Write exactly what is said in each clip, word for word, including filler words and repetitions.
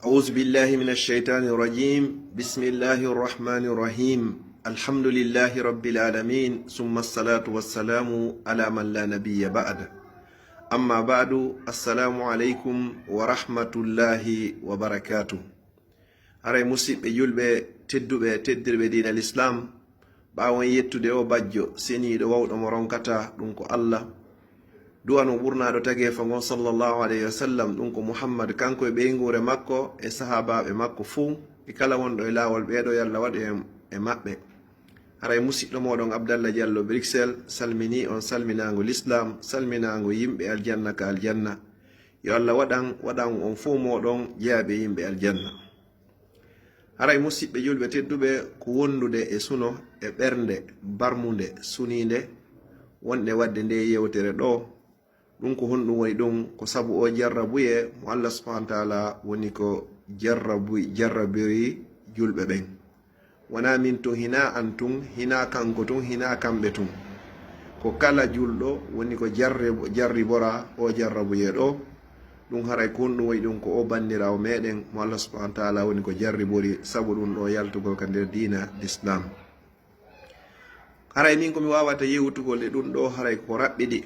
أعوذ بالله من الشيطان الرجيم. بسم الله الرحمن الرحيم. الحمد لله رب العالمين، ثم الصلاة والسلام على من لا نبي بعد. أما بعد، السلام عليكم ورحمة الله وبركاته. Haray musiɓɓe julɓe tedduɓe, teddirɓe diina Lislaam, ɓaawo yettude o bajjo seniiɗo wawɗo mo ronkata, ɗum ko Allah, du'ano ɓurnaaɗo tageefo ngon sallallahu alayhi wa sallam, ɗum ko Muhammad, kanko e ɓeynguure makko e sahaabaaɓe makko fuu, e kala wonɗo e laawol ɓeeɗo, yo Allah waɗu en e maɓɓe. Haray musiɗɗo mooɗon Abdallah Diallo Bruxelles salminii on salminaango Lislaam, salminaango yimɓe aljanna ka aljanna. Yo Allah waɗan, waɗan on fuu mooɗon jeyaaɓe yimɓe aljanna. Haray musiɓɓe julɓe tedduɓe, ko wondude e suno e ɓernde barmunde suniinde wonɗe waɗde nde yewtere ɗo, ɗum ko honɗum woni ɗum? Ko sabu o jarrabuyee mo Allah subhanahu wa taala woni ko jarrabuy-, jarrabiri julɓe ɓen. Wonaa min tun, hinaa an tun, hinaa kanko tun, hinaa kamɓe tun. Ko kala julɗo woni ko jarre-, jarribora o jarrabuyee ɗo. Ɗum haray ko honɗum waɗi ɗum? Ko o banndiraawo meɗen mo Allah subhanahu wa taala woni ko jarribori, sabu ɗum ɗo yaltugol ka nder diina Lislaam. Haray min ko mi waawata yewtugol e ɗum ɗo, haray ko raɓɓiɗi.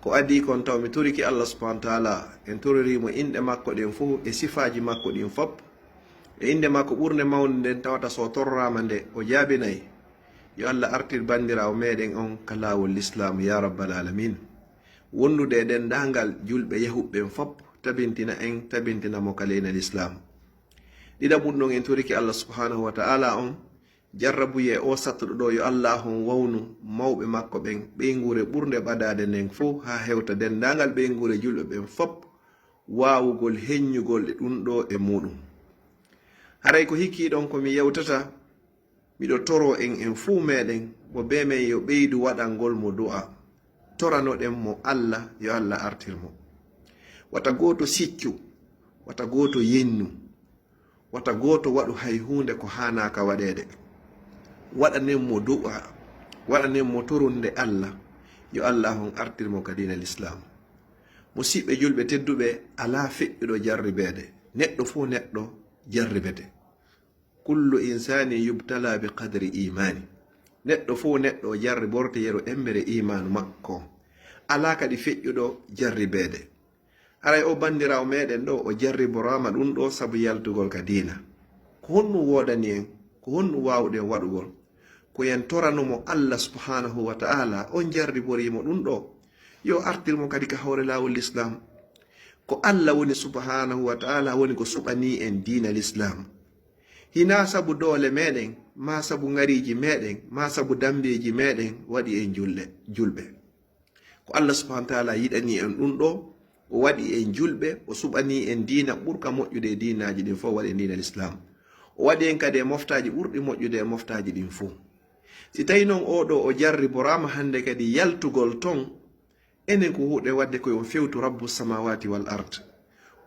Ko adii kon taw mi torike Allah subhanahu wa taala, en toriri mo inɗe makko ɗen fof e sifaaji makko ɗin fop. E innde makko ɓurnde mawnde nden tawata so torraama nde o jaabinay, yo Allah artir banndiraawo meɗen on ka laawol Lislaamu, ya rabbal alamin. Wondude e denndaangal julɓe yahuɓe ɓen fop, tabintina en, tabintina mo ka leynal Lislaamu. Ɗiɗaɓum ɗon, en torike Allah subhanahu wa ta'ala on jarrabuyee o sattuɗo ɗo, yo Allah on wawnu mawɓe makko ɓen, ɓeynguure ɓurnde ɓadaade nden fof, haa hewta denndaangal ɓeynguure julɓe ɓen fop, waawugol heññugol e ɗum ɗo e muɗum. Haray ko hikki ɗon ko mi yewtata, miɗo toro en, en fuu meɗen, mo bee men yo ɓeydu waɗangol mo du'a. Toranoɗen mo Allah, yo Allah artir mo. Wata gooto siccu, wata gooto yennu, wata gooto waɗu hay huunde ko haanaaka waɗeede. Waɗanen mo du'a, waɗanen mo torunde Allah, yo Allah on artir mo ka diina Lislaam. Musiɓɓe julɓe tedduɓe, alaa feƴƴuɗo jarribeede. Neɗɗo fof neɗɗo jarribete. Kullu insani yubtala bi qadri imani. Neɗɗo fof neɗɗo o jarriborte yeru embere imaanu makko. Alaa kadi feƴƴuɗo jarribeede. Haray o banndiraawo meɗen ɗo, o jarriboraama ɗum ɗo sabu yaltugol ka diina. Ko honɗum woodani en? Ko honɗum waawɗen waɗugol? Ko en torano mo Allah subhanahu wa ta'ala, on jarriborii mo ɗum ɗo, yo artir mo kadi ka hoore laawol Lislaam. Ko Allah woni subhanahu wa ta'ala woni ko suɓanii en diina Lislaam. Hinaa sabu doole meɗen, maa sabu ngariiji meɗen, maa sabu dambeeji meɗen waɗi en julɓe, julɓe. Ko Allah subhanahu wa ta'ala yiɗanii en ɗum ɗo, o waɗi en julɓe, o suɓanii en diina ɓurka moƴƴude e diinaaji ɗin fof, o waɗi en diina Lislaam. O waɗi en kadi e moftaaji ɓurɗi moƴƴude e moftaaji ɗin fof. Si tawi noon oo ɗo o jarriboraama hannde kadi yaltugol ton, enen ko huuɗe waɗde ko yo on fewtu Rabbu samawati wal ard.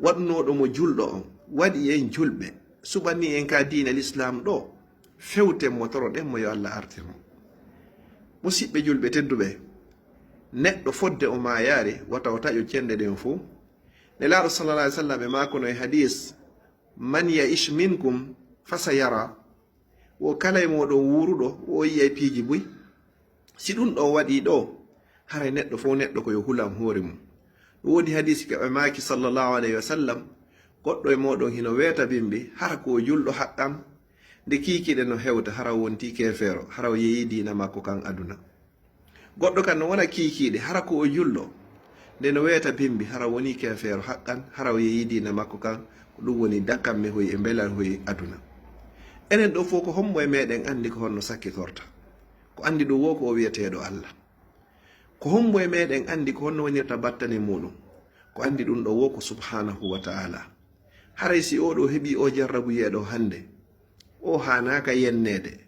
Waɗnooɗo mo julɗo on, waɗi en julɓe, suɓanii en ka diina Lislaam ɗo, fewten mo, toroɗen mo yo Allah artir mo. Musiɓɓe julɓe tedduɓe, neɗɗo fodde o maayaari, wata o taƴo cenɗe ɗen fof. Nelaaɗo sallallahu alaihi wasallam e maakono e hadis, "Man ya'ish minkum fasayara." Wo kala e mooɗon wuuruɗo, wo yi'ay piiji buy. Si ɗum ɗo waɗii ɗo, haray neɗɗo fof neɗɗo ko yo hulan hoore mum. Ɗum woni hadiisi ka ɓe maaki sallallahu alayhi wa sallam, goɗɗo e mooɗon hino weeta bimbi, hara ko o julɗo haqqan, nde kiikiiɗe no hewta, hara o wontii keefeero, hara o yeeyii diina makko kan aduna. Goɗɗo kan no wona kiikiiɗe, hara ko o julɗo, nde no weeta bimbi, hara wonii keefeero haqqan, hara o yeeyii diina makko kan, ko ɗum woni dakkanme hoy e mbelal hoy aduna. Enen ɗo fof ko hombo e meɗen anndi ko honno sakkitorta? Ko anndi ɗum wo ko o wiyeteeɗo Allah. Ko hombo e meɗen anndi ko honno wonirta battane muɗum? Ko anndi ɗum ɗo wo ko subhanahu wa ta'ala. Haray si oo ɗo heɓii oo jarrabuyeeɗo hannde, oo haanaaka yenneede,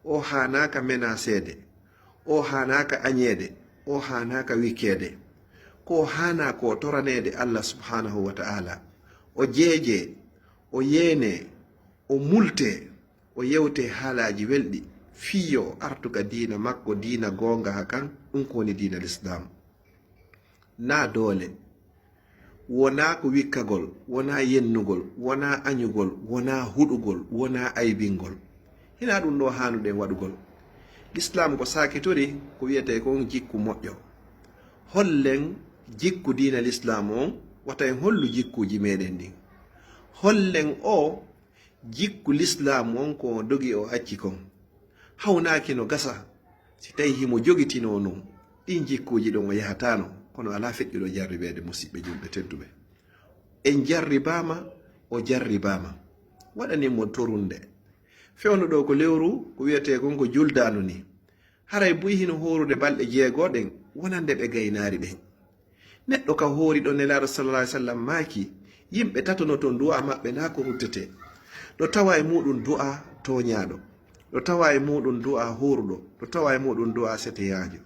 oo haanaaka menaseede, oo haanaaka añeede, oo haanaaka wikkeede. Ko o haanaa ko toraneede Allah subhanahu wa ta'ala. O jeejee, o yeenee, o multee, o yewtee haalaaji welɗi, fii yo o artu ka diina makko, diina goonga ha kan, ɗum ko woni diina Lislaam. Naa doole. Wonaa ko wikkagol, wonaa yennugol, wonaa añugol, wonaa huɗugol, wonaa aybingol. Hinaa ɗum ɗo haanuɗen waɗugol. Lislaam ko saakitori ko wiyetee kon jikku moƴƴo. Hollen jikku diina Lislaam on, wata en hollu jikkuuji meɗen ɗin. Hollen o jikku Lislaam on ko o dogi o acci kon. Hawnaaki no gasa si tawi himo jogitinoo non ɗin jikkuuji ɗon o yahataano, kono alaa feƴƴuɗo jarribeede musiɓɓe julɓe tedduɓe. En jarribaama, o jarribaama. Waɗanin mo torunde. Fewndo ɗo ko lewru ko wiyetee kon ko juldaanu ni. Haray buy hino hoorude balɗe jeego ɗen wonande ɓe gaynaari ɓen. Neɗɗo ka hoori ɗon Nelaaɗo sallallahu alaihi wasallam maaki, yimɓe tato no ton du'a maɓɓe naa ko ruttetee. Ɗo tawa e muɗum du'a tooñaaɗo. Ɗo tawa e muɗum du'a hooruɗo. Ɗo tawa e muɗum du'a seteyaajo.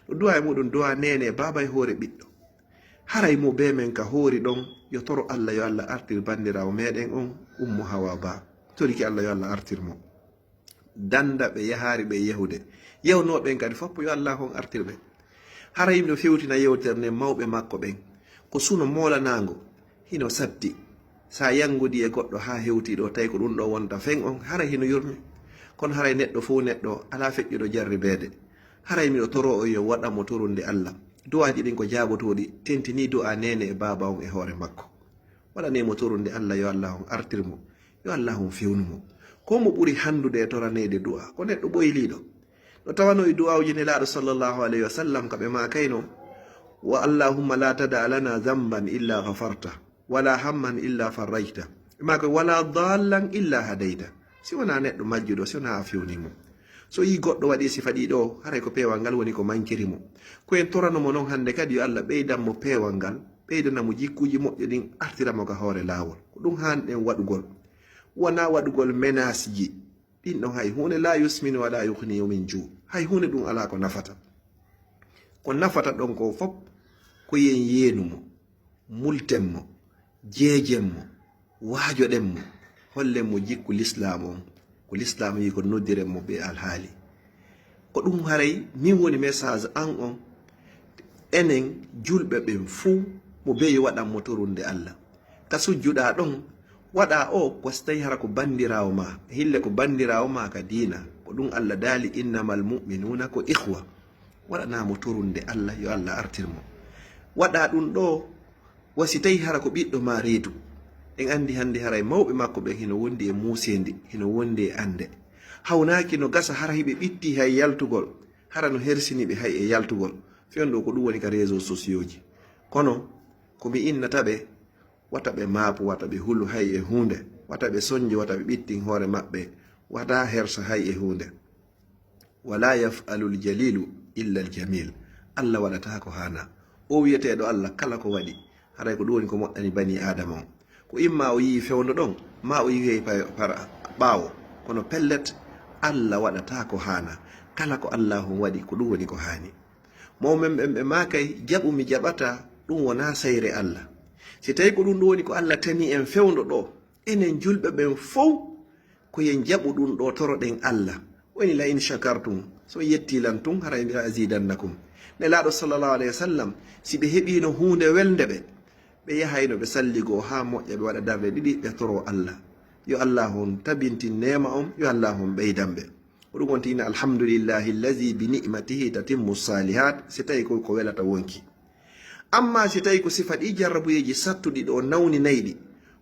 Ɗo du'a e muɗum du'a neene baaba e hoore ɓiɗɗo. Haray mo bee men ka hoori ɗon, yo toro Allah, yo Allah artir banndiraawo meɗen on, Ummu Hawa Ba. Toriki Allah, yo Allah artir mo. Danda ɓe yahaari ɓe e yahude. Yawnoo ɓen kadi fof yo Allah on artir ɓe. Hara yimɓe fewtina yewtere nden mawɓe makko ɓen. Ko suno moolanaango, hino satti. Sa yanngudi e goɗɗo haa hewti ɗo, tawi ko ɗum ɗo wonta fen on, hara hino yurmi. Kono haray neɗɗo fof neɗɗo alaa feƴƴuɗo jarribeede. Haray miɗo toroo on yo waɗan mo torunde Allah. Du'aaji ɗin ko jaabotooɗi, tentinii du'aa neene e baaba on e hoore makko. Waɗanee mo torunde Allah, yo Allah on artir mo, yo Allah on fewnu mo. Ko mo ɓuri hanndude e toraneede du'aa, ko neɗɗo ɓoyliiɗo. No tawanoo e du'aawuji Nelaaɗo sallallahu alayhi wa sallam ka ɓe maakayno, wa allahumma la tada lana zamban illa ghafarta, wala hamman illa farrajta. Ɓe maaka wala dallan illa hadayta. Si wonaa neɗɗo majjuɗo, si wonaa a fewni mo. So yii goɗɗo waɗi sifa ɗiɗo, haray ko peewal ngal woni ko mankiri mo. Ko en torano mo non hannde kadi, yo Allah ɓeydan mo peewal ngal, ɓeydana mo jikkuuji moƴƴi ɗin, artira mo ka hoore laawol. Ko ɗum haanɗen waɗugol. Wonaa waɗugol menace ji. Ɗin ɗon hay huunde la yusminu wa la yughni min ju. Hay huunde ɗum alaa ko nafata. Ko nafata ɗon ko fof, ko yen yeenu mo, multen mo, jeejen mo, waajoɗen mo, hollen mo jikku Lislaam on. Ko Lislaam wi ko noddiren mo be alhaali. Ko ɗum haray min woni message an on. Enen julɓe ɓen fuu, mo bee yo waɗan mo torunde Allah. Ka sujjuɗaa ɗon, waɗaa o ko si tawi hara ko banndiraawo ma, hille ko banndiraawo ma ka diina. Ko ɗum Allah daali, innamal mu'minuuna ko ikhwa. Waɗanaa mo torunde Allah, yo Allah artir mo. Waɗaa ɗum ɗo, wa si tawi hara ko ɓiɗɗo ma reedu. En anndi hannde haray mawɓe makko ɓen hino wondi e muuseendi, hino wondi e annde. Hawnaaki no gasa hara hiɓe ɓitti hay yaltugol, hara no hersini ɓe hay e yaltugol. Fewndo ko ɗum woni ka réseaux sociaux ji. Kono ko mi innata ɓe, wata ɓe maapu, wata ɓe hulu hay e huunde, wata ɓe sonjo, wata ɓe ɓittin hoore maɓɓe, wata hersa hay e huunde. Wala yaf'alul jalilu illa al jamil. Allah waɗata ko haana. O wiyeteeɗo Allah kala ko waɗi, haray ko ɗum woni ko moƴƴani bani Aadama on. Ko imma o yii fewndo ɗon, ma o yii pa-, para ɓaawo. Kono pellet, Allah waɗata ko haana. Kala ko Allah on waɗi, ko ɗum woni ko haani. Mawɓe men ɓe maakay, jaɓu mi jaɓata, ɗum wonaa sayre Allah. Si tawi ko ɗum ɗum woni ko Allah tani en fewndo ɗo, enen julɓe ɓen fow, ko yen jaɓu ɗum ɗo, toroɗen Allah. Woni la in shakartum, so on yetti lan tun, haray la azidannakum. Nelaaɗo sallallahu alayhi wa sallam, si ɓe heɓiino huunde welde ɓe, ɓe yahayno ɓe salligoo haa moƴƴa, ɓe waɗa darɗe ɗiɗi, ɓe toroo Allah. Yo Allah on tabintin neema on, yo Allah on ɓeydan ɓe. Ko ɗum wonti inna alhamdulillahi allazi bi ni'matihi tatimmu salihat, si tawi ko ko welata wonki. Amma si tawi ko sifa ɗi jarrabuyeeji sattuɗi ɗo nawninayɗi,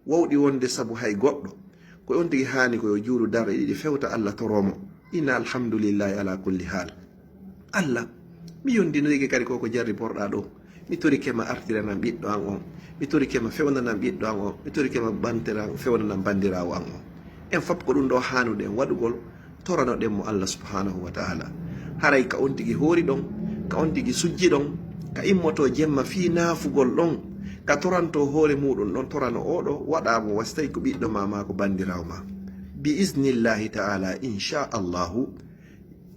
wawɗi wonde sabu hay goɗɗo, ko on tigi haani ko yo juulu darɗe ɗiɗi fewta Allah toroo mo. Inna alhamdulillahi ala kulli hal. Allah, mi yondinoyike kadi ko ko jarriborɗaa ɗo. Mi torike ma artiranam ɓiɗɗo an on. Mi torike ma fewnanam ɓiɗɗo an on. Mi torike ma bantiran, fewnanam bandiraawo an on. En fop ko ɗum ɗo haanuɗen waɗugol, toranoɗen mo Allah subhanahu wa ta'ala. Haray ka on tigi hoori ɗon, ka on tigi sujji ɗon, ka immoto jemma fii naafugol ɗon, ka toranto hoore muɗum ɗon, torano oɗo, waɗa mo wa si tawi ko ɓiɗɗo ma, maa ko bandiraawo ma. Bi iznillahi ta'ala, insha Allahu,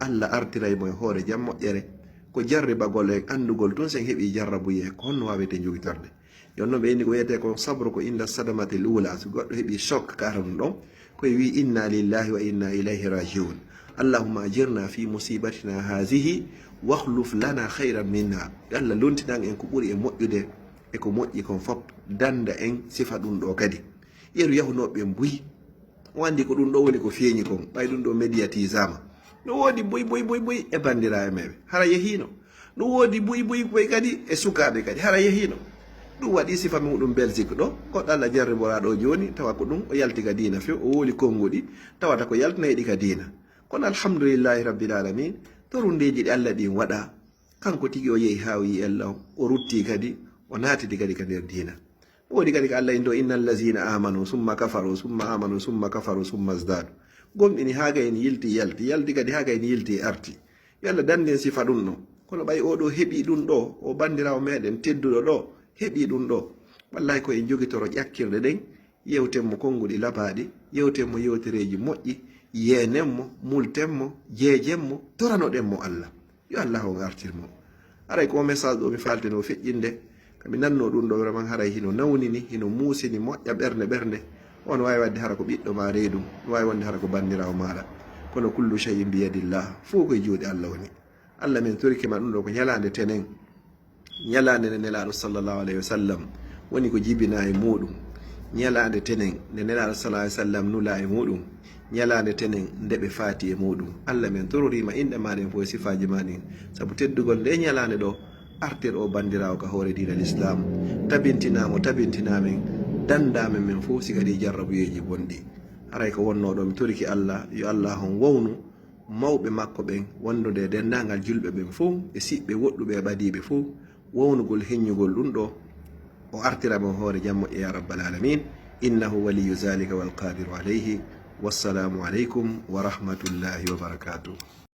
Allah artiray mo e hoore jam moƴƴere. Ko jarribagol en anndugol tun sen heɓi jarrabuye, ko honno waawete jogitorde. Yo non ɓe inni ko wiyetee kon sabru ko inda sadamatil ula, so goɗɗo heɓi choc ka ara ɗum ɗon, ko e wi inna lillahi wa inna ilayhi rajiun. Allahumma ajirna fi musibatina hazihi wakhluf lana khayran minha. Yo Allah lontinan en ko ɓuri e moƴƴude e ko moƴƴi kon fof, dannda en sifa ɗum ɗo kadi. Yeru yahunooɓe ɓen buy. O anndi ko ɗum ɗo woni ko feeñi kon, ɓay ɗum ɗo médiatisama. No woodi buy, buy, buy, buy e banndiraaɓe meeɓe. Hara yehiino. No woodi buy, buy, buy kadi e sukaaɓe kadi. Hara yehiino. Ɗum waɗi sifa muɗum Belgique ɗo. Goɗɗo Allah jarriboraa ɗo jooni, tawa ko ɗum o yalti ka diina few, o wowli konnguɗi, tawata ko yaltinayɗi ka diina. Kono alhamdulillahi rabbil alamin, torundeeji ɗi Allah ɗin waɗa, kanko tigi o yehi haa o yi'i Allah on, o rutti kadi, o naatidi kadi ka nder diina. Woodi kadi ko Allah inndo, "Inna allazina amanu summa kafaru summa amanu summa kafaru summa zdadu." Gomɗini haa gayni yilti yalti, yalti kadi haa gayni yilti arti. Yo Allah danndin sifa ɗum ɗo. Kono ɓay oo ɗo heɓii ɗum ɗo, o banndiraawo meɗen tedduɗo ɗo, heɓii ɗum ɗo. Wallahi ko en jogitoro ƴakkirɗe ɗen, yewten mo konnguɗi labaaɗi, yewten mo yewtereeji moƴƴi, yeenen mo, multen mo, jeejen mo, toranoɗen mo Allah. Yo Allah on artir mo. Aray ko o message ɗo mi faltino feƴƴinde, ka mi nanno ɗum ɗo vraiment haray hino nawnini, hino muusini, moƴƴa ɓernde ɓernde. On waawi waɗde hara ko ɓiɗɗo ma reedu, no waawi wonde hara ko banndiraawo maaɗa. Kono kullu shay'in bi yadillah, fof koye juuɗe Allah woni. Allah, min torike ma ɗum ɗo ko ñalaande tenen. Ñalaande nde Nelaaɗo sallallahu alayhi wa sallam woni ko jibinaa e muuɗum. Ñalaande tenen nde Nelaaɗo sallallahu alayhi wa sallam nulaa e muuɗum. Ñalaande tenen nde ɓe faati e muuɗum. Allah, min tororiima inɗe maa ɗen fof e sifaaji maa ɗin. Sabu teddugol nde ñalaande ɗo, artir o banndiraawo ka hoore diina Lislaam. Tabintinaa mo, tabintinaa men, danndaa men men fof si kadi jarrabuyeeji bonɗi. Haray ko wonnoo ɗo, mi torike Allah, yo Allah on wownu mawɓe makko ɓen, wondude e denndaangal julɓe ɓen fof, e siɓɓe woɗɗuɓe e ɓadiiɓe fof, wownugol heññugol ɗum ɗo, o artira mo hoore jam moƴƴa ya rabbal alamin. Innahu waliyu zalika wal qadiru alayhi. Wassalamu aleykum wa rahmatullahi wa barakatuh.